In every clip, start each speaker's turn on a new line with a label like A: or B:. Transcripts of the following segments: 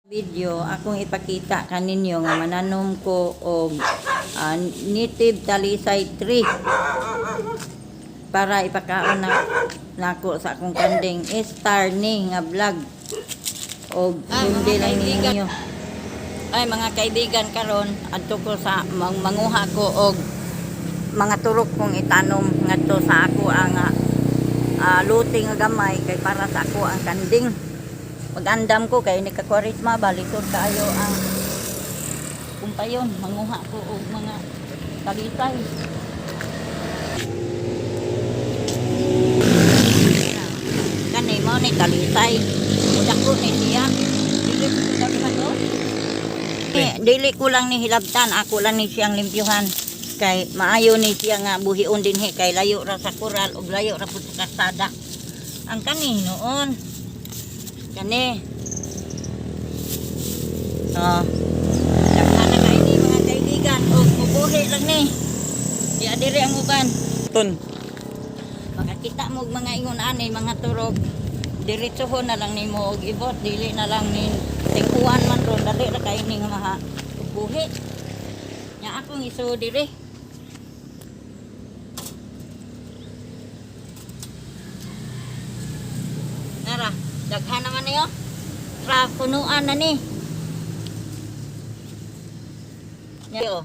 A: Video akong ipakita kaninyo nga mananom ko og native talisay tree para ipakaon na nako sa akong kanding. Star ni nga vlog og
B: Ay, mga
A: sundi lang
B: kaibigan.
A: ninyo. Ay, mga kaibigan, karon adto ko sa manguha ko og mga turok kong itanom ngadto sa ako ang luti nga gamay kay para sa ako ang kanding. Mag-andam ko kay ni kakwarisma, balisod kaayo ang kumpayon. Manguha ko og mga talisay. Kani mo ni talisay. Mudako ni siya. Dili ko daghan, oh. Eh, dili ko lang ni hilabtan, ako lang ni siyang limpyuhan. Kay maayo ni siya nga buhion dinhi kay layo ra sa koral ug layo ra pud sa kasada. Ang kani noon. Kani. Oh. Daghan na kay ni mga kaibigan og mubuhi lang ni. Di adiri ang uban.
B: Ton.
A: Makakita mo og mga ingon ani mga turog. Diretsohon na lang nimo og ibot, dili na lang ni tingkuan man ron, dali ra kay ni nga maha buhi. Nya akong iso diri. Nara, daghan naman niyo. Tra punuan na ni. Nya oh.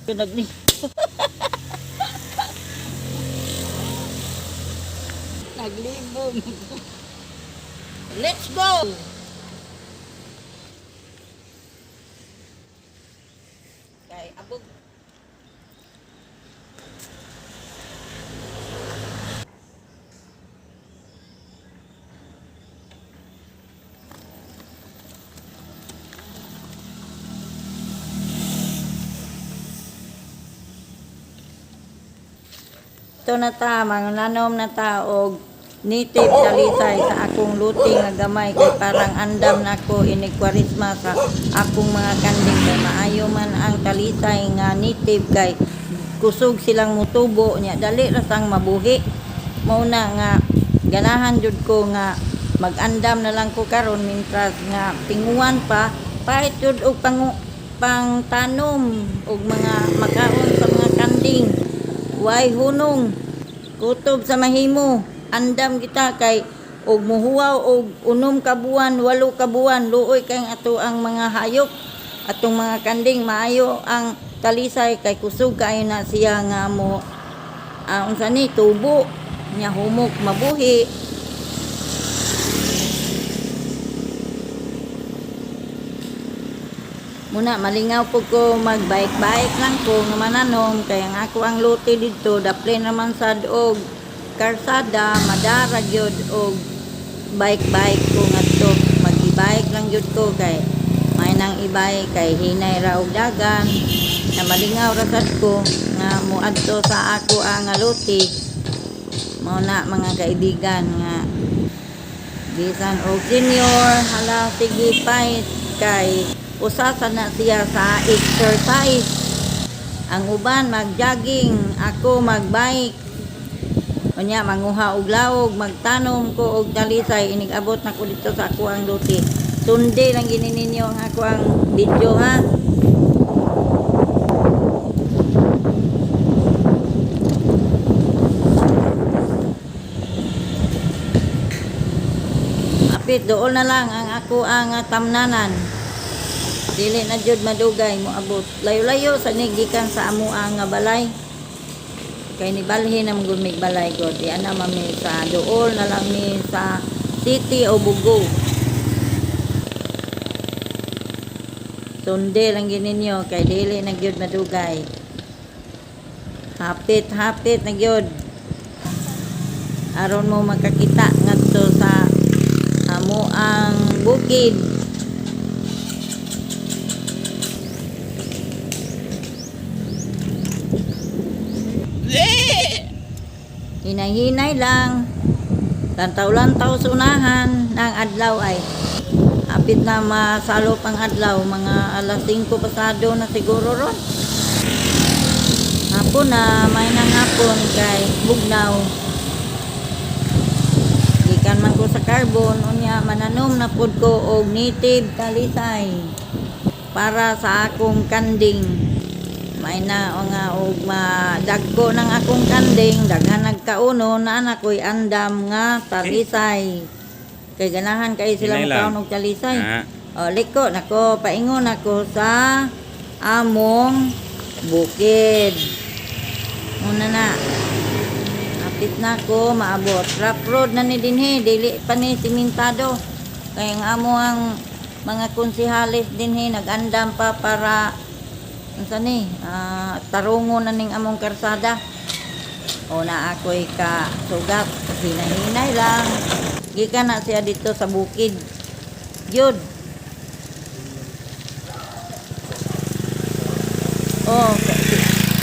A: Tunag ni. Naglibong. Let's go! Kay abog. Ito na ta, mangnanom na ta og native talisay sa akong luti nga gamay kay parang andam nako inig Kwaresma sa akong mga kanding kay maayo man ang talisay nga native kay kusog silang mutubo nya dali ra sang mabuhi. Mao na nga ganahan jud ko nga mag-andam na lang ko karon mintras nga tinguan pa, pahit jud og pangtanom og mga makaon sa mga kanding. Way hunong, kutob sa mahimo, andam kita kay og muhuwaw og 6 ka buwan, 8 ka buwan, luoy kay ato ang mga hayop, atong mga kanding. Maayo ang talisay kay kusog kaayo na siya nga mo unsa ni tubo nya humok mabuhi. Muna malingaw po ko, magbike-bike lang ko nga mananom kay ang ako ang lote didto daplin naman sad og karsada, madara gyud og bike-bike ko ngadto. Mag-i-bike lang gyud ko kay may nang i-bike kay hinay ra og dagan na malingaw ra sad ko nga moadto sa ako ang lote. Mao na, mga kaibigan, nga bisan og senior, hala, sige, fight kay usa sa na siya sa exercise. Ang uban mag-jogging, ako mag-bike. Unya manguha og lawog, magtanom ko og talisay inig abot na ko dito sa ako ang luti. Sundi lang gini ninyo ang ako ang video, ha. Apit dool na lang ang ako ang tamnanan. Dili na jud madugay mo abot. Layo-layo sa gikan sa amo ang balay. Kay ni balhin ang gumig balay god. Di ana mami sa dool na lang mi sa city o Bugo. Sundi lang gyud ninyo kay dili na gyud madugay. Hapit hapit na gyud. Aron mo makakita ngadto sa amo ang bukid. Hinay-hinay lang. Lantaw-lantaw sa unahan ng adlaw ay. Hapit na masalop ang adlaw, mga alas 5 pasado na siguro ron. Hapon na, may nang hapon kay bugnaw. Gikan man ko sa carbon, unya mananom na pud ko og native talisay para sa akong kanding. May na o nga og madagko ng akong kanding, daghan nagkauno na anak ko'y andam nga talisay. Kay ganahan kay sila
B: Hinay lang.
A: mokaon og talisay.
B: Ah.
A: O, liko nako, paingon ako sa among bukid. Una na. Hapit na ko maabot. Rough road na ni dinhi, dili pa ni simentado. Kaya ang amo ang mga konsihales dinhi nagandam pa para unsa ni tarungon na ning among karsada. O na ako'y ka sugat, hinay-hinay lang. Gikan na siya dito sa bukid. Yun. Oh,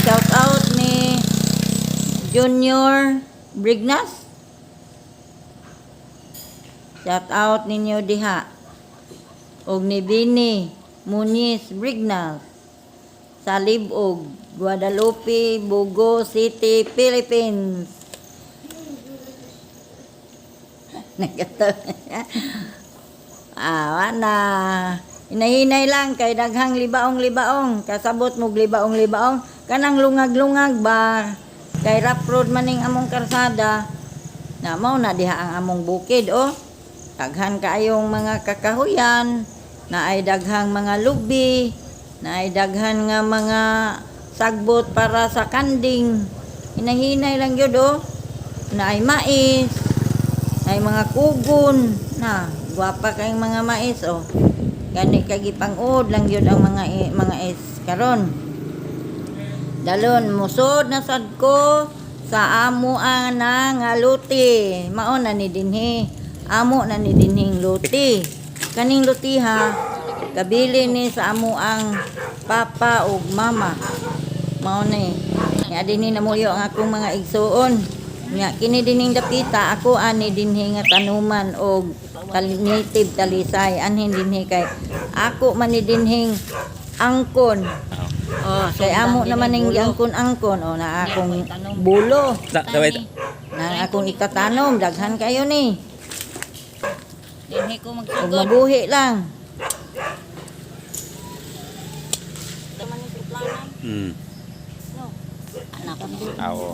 A: shout out ni Junior Brignas. Shout out ninyo diha. Og ni Bini Muniz Brignas sa Libog, Guadalupe, Bugo City, Philippines. Nagatawa. Ah, na. Hinahinay lang kay daghang libaong-libaong. Kasabot mo libaong-libaong. Kanang lungag-lungag ba? Kay rough road maning among karsada. Na mao na diha ang among bukid oh. Daghan kaayong mga kakahuyan, na ay daghang mga lubi, na ay daghan nga mga sagbot para sa kanding. Hinahinay lang yun oh. Na ay mais, ay mga kugon na gwapa kayong mga mais oh. Gani kay gipang-uod lang yun ang mga is karon. Dalon musod na sad ko sa amo ana nga luti. Mao na ni dinhi. Amo na ni dinhing luti. Kaning luti ha, kabili ni sa amo ang papa ug mama. Mao ni. Nya dinhi namuyo ang akong mga igsuon. Nya kini dining dapita ako ani dinhi nga tanuman og native talisay anhin dinhi kay ako man ni dinhing angkon.
B: Oh.
A: Kay amo naman ning giangkon-angkon o na akong bulo
B: Wait.
A: na akong itatanom daghan kayo ni.
C: Dinhi ko
A: Ug
C: magsugod.
A: mabuhi lang.
C: Anak ko.
B: Awo.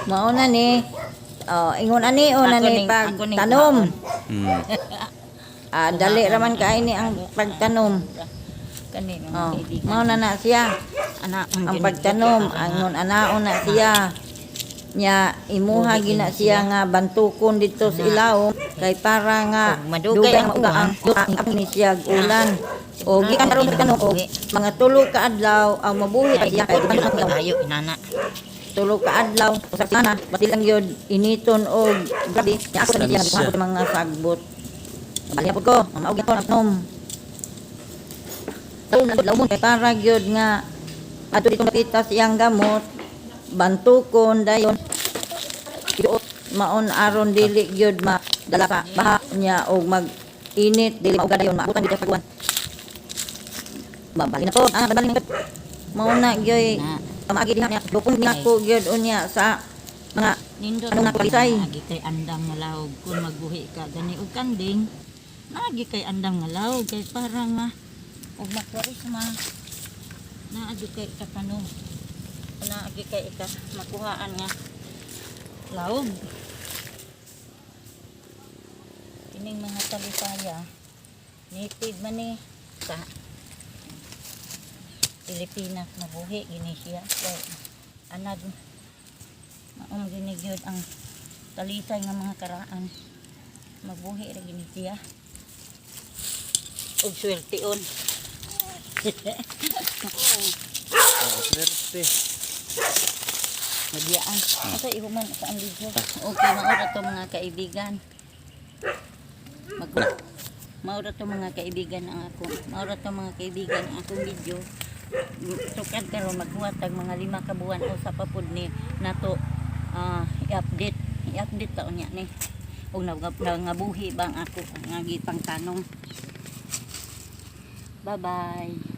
A: Mao na ni. Oh, ingon ani o na
C: Ako
A: ni
C: ning- ako ning
A: pagtanom. Ah, dali raman kay ni ang pagtanom.
C: Kani mga
A: Oh,
C: kaibigan.
A: mao na na siya.
C: Anak
A: Ang pagtanom, angon anaon na siya. Nya imuha gina siya nga bantukon dito sa ilawom kay para nga
C: Ug madugay ang
A: mauga ang ang ni siya og ulan. O gikan karon sa tanom og mga tulo ka adlaw ang mabuhi ay siya kay gikan
C: Ayo inana.
A: tulo ka adlaw sa sana pati lang yun initon og gabi nya ako na siya nagkuha mga sagbot. Bali po ko, maog ko ang tanom. Lawmon kay para gyud nga ato dito nakita siyang gamot bantukon dayon Duot, maon aron dili gyud madala sa baha niya og mag init dili mauga dayon maabutan dito sa kuwan. Babali na po, babali na po. Mao na gyud
C: Na.
A: maagi diha niya lupon niya ko gyud unya sa mga
C: Nindot
A: Anong nakalisay?
C: Naagi kay andam nga lahog kung magbuhi ka gani og kanding. Naagi kay andam nga lahog kay para nga og makwarisma. Naagi kay ikatanong. Naagi kay ika makuhaan nga lahog. Kining mga talisaya native man ni sa Pilipinas mabuhi gini siya kay anad maong gini gyud ang talisay nga mga karaan mabuhi ra gini siya og sweltion.
B: Swerte.
C: Madiyaan asa ihuman sa ang video. Okay, mao ra to mga kaibigan. Mag mao ra to mga kaibigan ang ako mao ra to mga kaibigan ang akong video. Tukad karon maghuwat tag mga 5 ka buwan usa pa pud ni nato i-update i-update taon niya ni og nangabuhi ba ang ako nga gipang tanong. Bye bye.